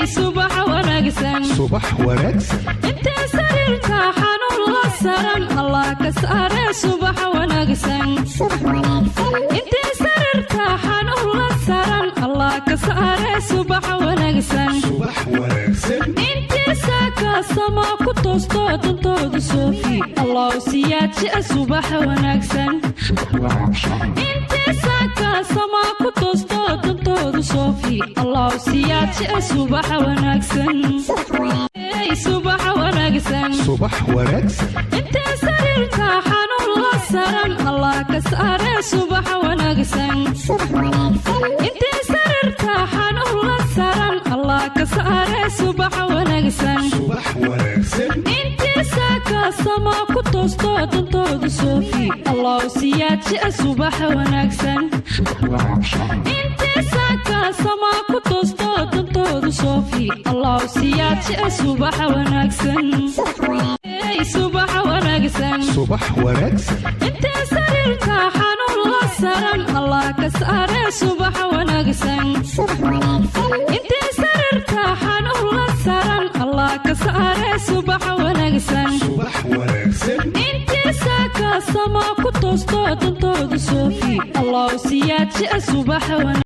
Subax wanaagsan. Subax wanaagsan. Intee sariirta xanuun la saran, Allah ka saare, subax wanaagsan. Intee sariirta xanuun la saran, Allah ka saare, subax wanaagsan. Subax wanaagsan. Intii saaka sama ku toosto, dantoodu soofi, Allah siyaadji, subax wanaagsan. Intii saaka sama ku toosto, dantoodu soofi, Allah siyaadji, subax wanaagsan. Subax wanaagsan. Subax wanaagsan. Intee sariirta xanuun la saran, Allah ka saare, subax wanaagsan. Intee sariirta xanuun la saran, Allah ka saare, subax wanaagsan. Subax wanaagsan. Intii saaka sama ku toosto, dantoodu soofi, Allah siyaadji, subax wanaagsan. Intii saaka sama ku toosto, dantoodu soofi, Allah siyaadji, subax wanaagsan. Subax wanaagsan. Subax wanaagsan. Intee sariirta xanuun la saran, Allah ka saare, subax wanaagsan. Intee sariirta xanuun la saran, Allah ka saare, subax wanaagsan. Subax wanaagsan. Intii saaka sama ku toosto, dantoodu soofi, Allah siyaadji, subax wanaagsan.